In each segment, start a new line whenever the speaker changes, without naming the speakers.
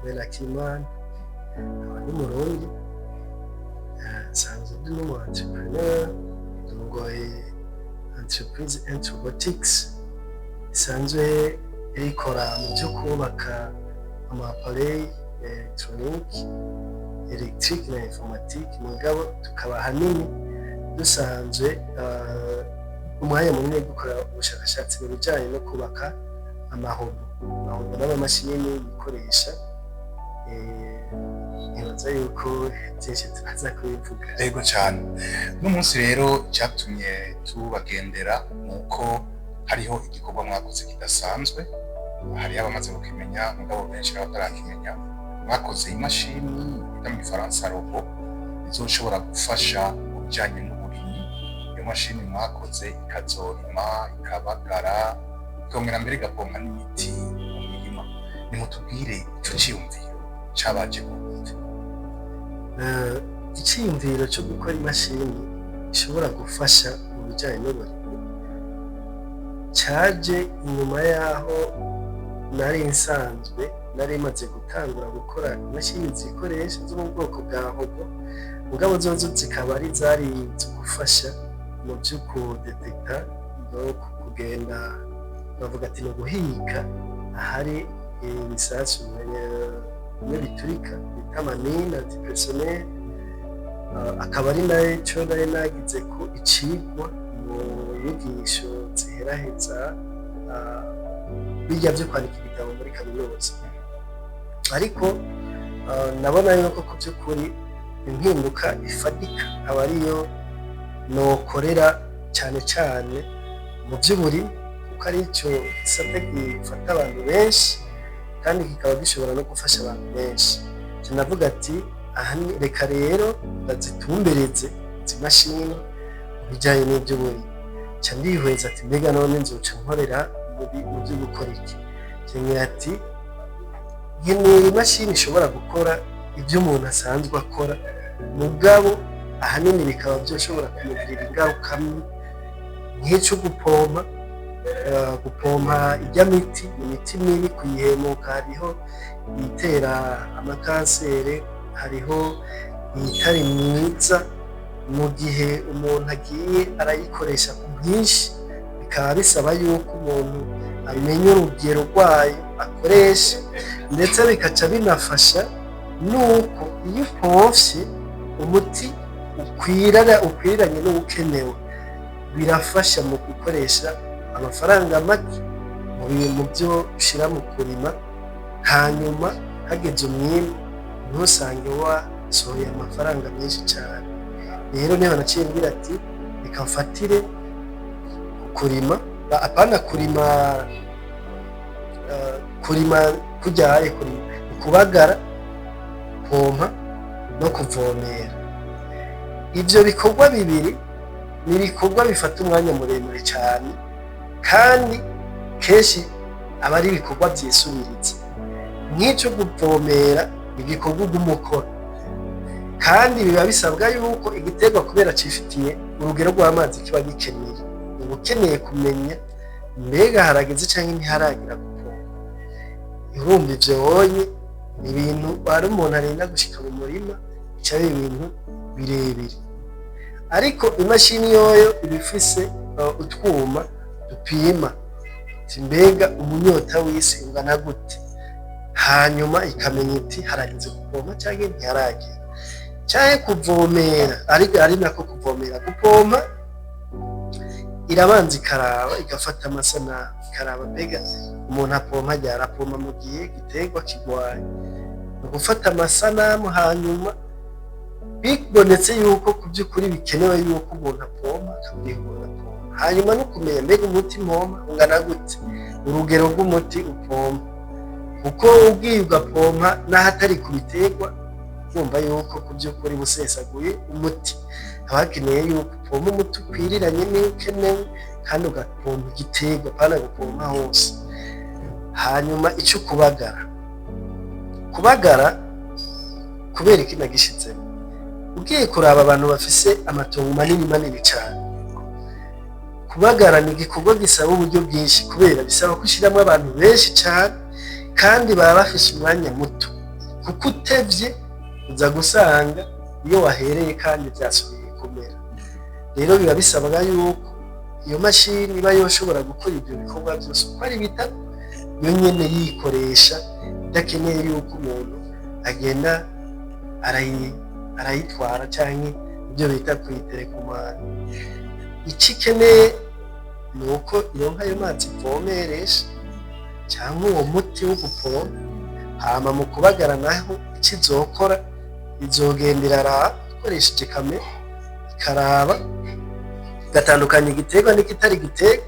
Noel Akimana, nkaba ndi Umurundi, nsanzwe ndi n'umu entrepreneur, ndongoye entreprise Ant Robotics isanzwe ikora mu vyo kubaka ama appareil électronique, électrique na informatique, mugabo tukaba ahanini dusanzwe umwanya munini dukora ubushakashatsi mu bijanye no kubaka ama robots. Ama robots n'amamashini yikoresha. Nibaza yuko vyinshi turaza kubivuga.
Ego cane. Uno munsi rero icatumye tubagendera nuko hariho igikorwa mwakoze kidasanzwe. Hariho abamaze kukimenya, mugabo benshi n'abatarakimenya. Mwakoze imashini bita mu gifaransa robot, izoshobora gufasha mu bijanye n'uburimyi. Iyo mashini mwakoze ikazorima, ikabagara, ikongera mbere igapompa n'imiti mu mirima. Nimutubwire, ico ciyumviro cabaje gute?
Iciyumviro co gukora imashini ishobora gufasha mu bijanye n'uburimyi caje inyuma yaho nari nsanzwe nari maze gutangura gukora imashini zikoresha zo mu bwoko bwa robot, mugabo zozo zikaba ari zari gufasha mu vyo kudetekta no kugenda, bavuga ati ni uguhiga ahari ibisasu bimwe biturika bita ama mines antipersonnel, akaba ari naco nari nagizeko icigwa mu nyigisho ziheraheza birya vyo kwandika ibitabo muri kaminuza. Ariko nabona yuko ku vy'ukuri impinduka ifadika aba ariyo nokorera cane cane mu vy'uburimyi, kuko arico gisata gifata abantu benshi kandi kikaba gishobora no gufasha abantu benshi. Nca ndavuga ati aha reka rero bazitumbereze izi mashini mu bijanye n'ivy'uburimyi. Nca ndihweza ati mbega none nzoca nkorera mu vyo gukora iki? Nca ati nkeneye imashini ishobora gukora ivyo umuntu asanzwe akora, mugabo ahanini bikaba vyoshobora kumugirira ingaruka mbi, nk'ico gupompa. Gupompa irya miti, imiti mibi kuyihemuka, hariho iyitera amakansere, hariho iyitari myiza mu gihe umuntu agiye arayikoresha ku bwinshi, bikaba bisaba yuko umuntu amenya urugero rwayo akoresha. Ndetse bikaca binafasha nuko iyo upomfye umuti ukwiriranye n'uwukenewe, birafasha mu gukoresha amafaranga make mu vyo ushira mu kurima, hanyuma hageze umwimbu ntusange wasohoye amafaranga menshi cane. Rero niho naciye ngira ati reka mfatire kurima, apana kurima, kurima kuryaye kurima, kubagara, pompa no kuvomera. Ivyo bikorwa bibiri ni ibikorwa bifata umwanya muremure cane, kandi kenshi aba ari ibikorwa vyisubiriza. Nk'ico kuvomera ni igikorwa uguma ukora, kandi biba bisabwa yuko igiterwa, kubera cifitiye urugero rw'amazi kiba gikeneye, uba ukeneye kumenya mbega harageze canke ntiharagera gupompa. Urumva ivyo wonye ni ibintu ari umuntu arinda gushika mu murima, bica biba ibintu birebire. Ariko imashini yoyo iba ifise utwuma dupima ati mbega umunyota w'isi ungana gute, hanyuma ikamenya iti harageze gupompa canke ntiharagera, canke kuvomera. Ariko ari nako kuvomera, gupompa, irabanza ikaraba, igafata amasanamu, ikaraba mbega umuntu apompa ryari, apompa mu gihe igiterwa kirwaye. Ni ugufata amasanamu, hanyuma bibonetse yuko ku vy'ukuri bikenewe yuko umuntu apompa, akabwira umuntu apompa. Hanyuma no kumenya mbega umuti mpompa ungana gute, urugero rw'umuti upompa, kuko ugiye ugapompa n'ahatari ku biterwa, urumva yuko ku vy'ukuri uba usesaguye umuti. Haba hakeneye yuko upompa umuti ukwiriranye n'uwukenewe, kandi ugapompa igiterwa, apana gupompa hose. Hanyuma ico kubagara, kubagara kubera iki nagishizemwo? Ugiye kuraba abantu bafise amatongo manini manini cane, kubagara ni igikorwa gisaba uburyo bwinshi, kubera bisaba ko ushiramwo abantu benshi cane kandi baba bafise umwanya muto. Kuko utevye, uza gusanga iyo wahereye kandi vyasubiye kumera. Rero biba bisabwa yuko iyo mashini iba yoshobora gukora ivyo bikorwa vyose uko ari bitatu yo nyene yikoresha, idakeneye yuko umuntu agenda arayitwara canke ibyo bita kuyiterekomanda. Ico ikeneye ni uko ironka ayo mazi ivomeresha canke uwo muti wo gupompa. Hama mu kubagara naho, ico izokora, izogenda iraraba ikoresheje caméra, ikaraba, igatandukanya igiterwa n'ikitari igiterwa,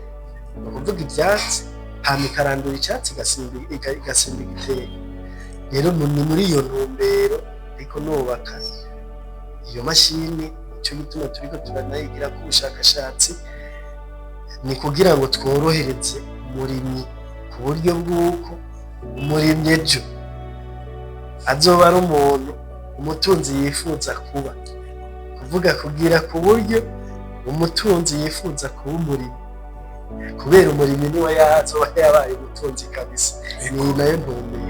ni ukuvuga ivyatsi, hama ikarandura icatsi, igasimba igiterwa. Rero ni muri iyo ntumbero ariko nubaka iyo mashini. Nico gituma turiko turanayigirako ubushakashatsi, ni kugira ngo tworohereze umurimyi, ku buryo bw'uko umurimyi ejo azoba ari umuntu umutunzi yifuza kuba, kuvuga kugira ku buryo umutunzi yifuza kuba umurimyi, kubera umurimyi niwe azoba yabaye umutunzi kabisa. Ni nayo ntumbero.